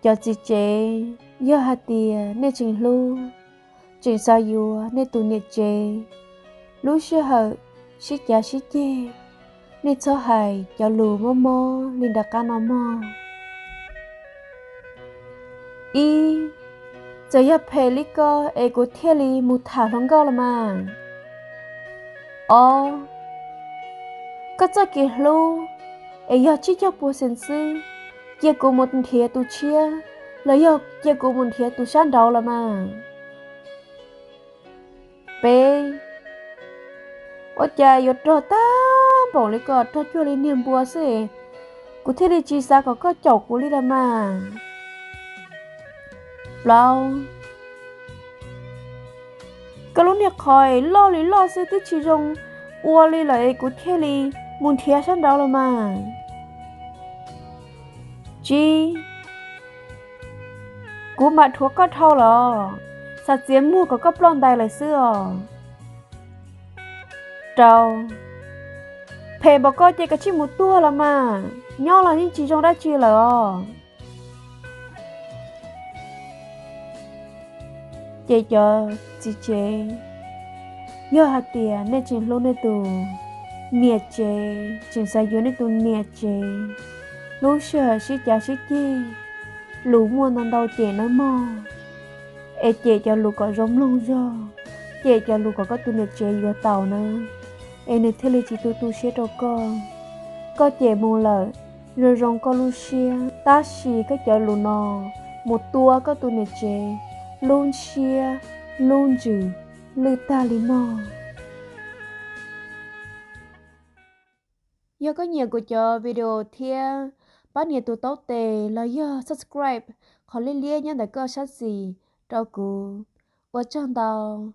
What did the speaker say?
Cov txiv tsev, yog hais tias nej tseem hlub, tseem xav yuav nej tus niam tsev, lub sij hawm sib cav sib ceg, nej txhob hais cov lus mob mob li nram qab no mog. Ib, txawm yog phem li ko es kuv thiaj li mus tham hluas nkauj los mas. Ob, koj txoj kev hlub es yog tsib caug pua xees xwb, cia kuv mus nrhiav tus tshiab los yog cia kuv mus nrhiav tus sab nraud los mas. Peb, ua cas yuav rog tag npaum li ko, rog cuag li niag npua xwb, kuv thiaj li tsis xav kom koj caum kuv li los mas. Plaub, koj lub niag qhov loj li loj xwb twb tsis zoo ua li lawm es kuv thiaj li mus nrhiav sab nraud los mas. Tsib, kuv mam dhuav koj dhau los, xav txiav muag kom koj ploj ntais lawm xwb os. Rau, phem npaum ko ces koj cia li mus tuag los mas, nyob los yeej tsis zoo dab tsi lawm os. Ces cov txiv tsev, yog hais tias nej tseem hlub nej tus niam tsev, tseem xav yuav nej tus niam tsev, lub sij hawm sib cav sib ceg, lus muaj ntau ntau cem nawb mog. Es cem cov lus kom zoo mloog zog, cem cov lus kom koj tus niam tsev yuav tau nawb, es nws thiaj li tsis tu tu siab rau koj. Koj cem mus lawm, zoo zoo koj lub siab, tab sis koj cov lus no mus tua koj tus niam tsev lub siab lub ntsws lwj tag li mog. Yog koj nyiam kuv cov video thiab, pab nias tus taub tes los yog subscribe qhov liab liab nyob ntawm koj sab xis rau kuv. Ua tsaug ntau.